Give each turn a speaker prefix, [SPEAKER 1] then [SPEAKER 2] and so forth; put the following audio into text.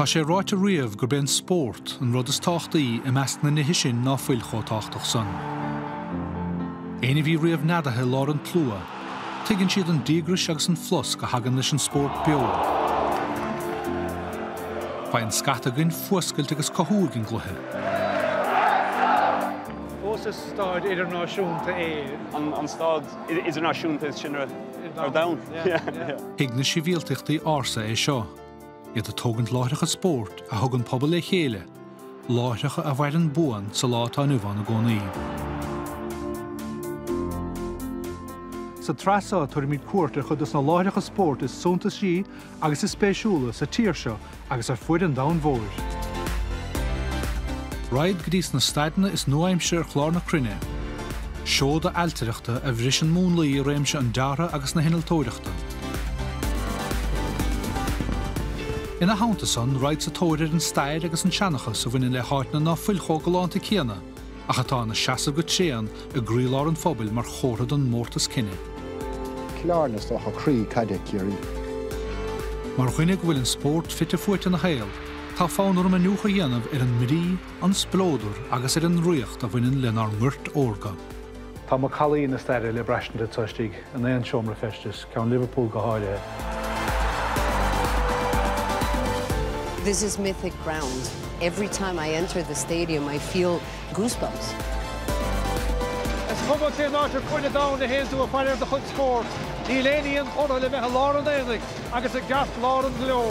[SPEAKER 1] Tá sé ráite riamh gurb é an spórt an rud is tábhachtaí i measc na nithe sin ná fuil chomh tábhachtach san. Éinne a bhí riamh neadaithe i lár an tslua, tuigeann siad an díograis agus an flosc a thagann leis an spórt beo. Faigheann scata againn fuascailt agus cothú ag an gcluiche.
[SPEAKER 2] Fós is staid idirnáisiúnta é.
[SPEAKER 3] An staid idirnáisiúnta is sine ar domhan.
[SPEAKER 1] Thuig na sibhialtachtaí ársa é seo. Iad ag tógaint láithreacha spóirt a thug an pobal le chéile, láithreacha a mhaireann buan sa lá atá inniu ann i gcónaí.
[SPEAKER 2] Sa tsraith seo tabharfaimid cuairt ar chuid de na láithreacha spóirt is suntasaí agus is spéisiúla sa tír seo agus ar fuaid an domhain mhóir.
[SPEAKER 1] Raghad go dtí sna staideanna is nua-aimsire ar chlár na cruinne, seoda ailtireachta a bhriseann múnlaí i réimse an deartha agus na hinnealtóireachta. Ina theannta san, raghad sa tóir ar an stair agus an seanchas a bhaineann le háiteanna ná fuil chomh galánta céanna ach atá ina seasamh go tréan i gcroílár an phobail mar chomhartha don mórtas cine.
[SPEAKER 4] Cill Airne is dócha, croí caide Chiarraí.
[SPEAKER 1] Mar dhuine go bhfuil an spórt fite fuaite ina shaol, tá fonn orm iniúchadh a dhéanamh ar an mbrí, an spleodar agus ar an draíocht a bhaineann lenár ngoirt órga.
[SPEAKER 2] Tá macallaí na staire le braistint anseo istigh in aon seomra feistis, ceann Liverpool go háirithe.
[SPEAKER 5] This is mythic ground. Every time I enter the stadium I feel goosebumps.
[SPEAKER 2] Is cuma cén áit ar cruinne domhain a théann tú ag faire ar do chuid spóirt, níl aon ní inchurtha le bheith i lár an aonaigh agus i gceartlár an ghleo.